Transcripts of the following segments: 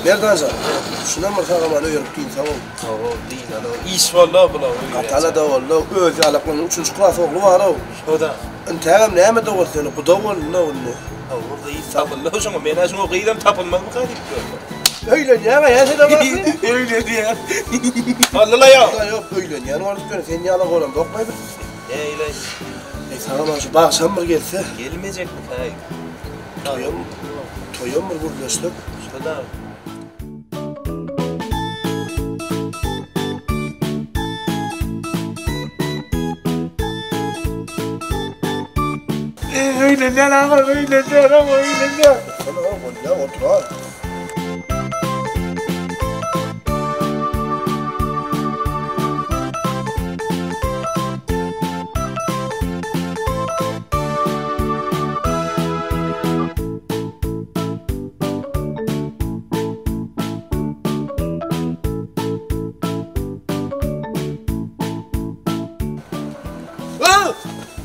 Merdanjan, şunam bir sag-aman öýerip dynsaň-ow. Hawa, dynaly. Iş boldy-ow bula. Gaty alada boldy-ow. Özi ýalaklarynyň üçünji klas ogly bar-ow. Şo-da. Intägem näme-de bolsa ýöne guda boldy-ow indi. Hawa, gyz tapyldy-ow şoňa. Men-ä şoňa gyzam tapylmazmyka diýip ýördüm. Öýlenýäň-ä ýa sen oňa? Öýlenýän. Boldy-la ýok. Boldy-la ýok, öýlenýän bolup ýöne sen ýala bolamzok-laý biz. Nähili? Eý, sag-aman şu bagşam bir gelse. Gelmejekmi-häý? Toýam, toýam bir gürleşsek. Şo-da. Öýlenýän aga, öýlenýän aga, öýlenýän. Otursana, bolýa, otur-a.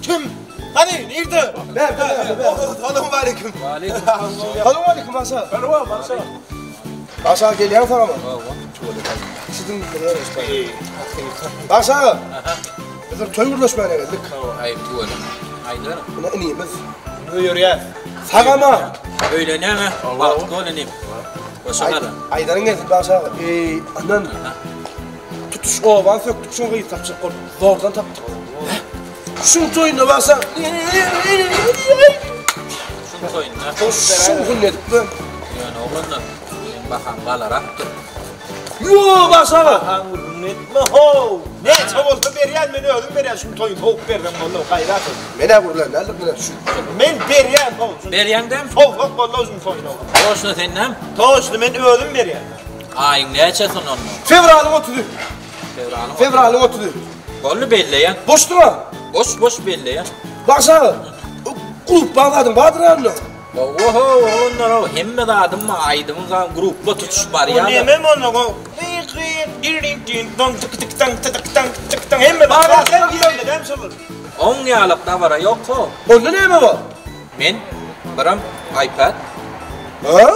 Kim? Hany, nirde? Ber, ber, ber. Salam aleyküm. Salam aleyküm, Başa. Merhaba, Başa. Başa gelýän sagama. Siziň Başa. Biz bir toý gürleşmäne geldik. Aýyp tüweleme. Aýdarym. Buna inimiz. Öýerýäs. Sagama. Öýlenýäň-ä? Bagtly bol inim. Goşa gara. Aýdaryň gelsin Başa. Eý, anan. Tutuş obany sökdük şuň gyz tapjak bolup. Zordan tapdyk. Şuň toýunda Başa. Şuň toýunda. Şuň gün edip be. Ýöne oglanlar, meniň baham galarakdyr. Ýo, Başa. Bahaň gürrüňini etme how. Näçe bolsa berýän men özüm berýän şuň toýuny sowup berseň boldy gaýrat et. Men-ä gürlän däldir mine şu. Men berýän how. Berýäň dämi? Sowsak boldy şuň toýuny. Toşny sen näme? Toşny men özüm berýän. Aýyň näçesini onda? Fewralyň otuzy. Fewralyň. Fewralyň otuzy. Boldy belleýän. Boşdur-a. Boş boş belleýän. Başa. Grupba zadyň bardyr onda. Oho oglanlar ow hemme zadym bar aýdymyň zady grupba tutuş barýa. O neme onda go hemme zat bar sen girende däm şol. Oň ýalak dabara ýok how. Onda näme bar? Men biram iPad. Ha?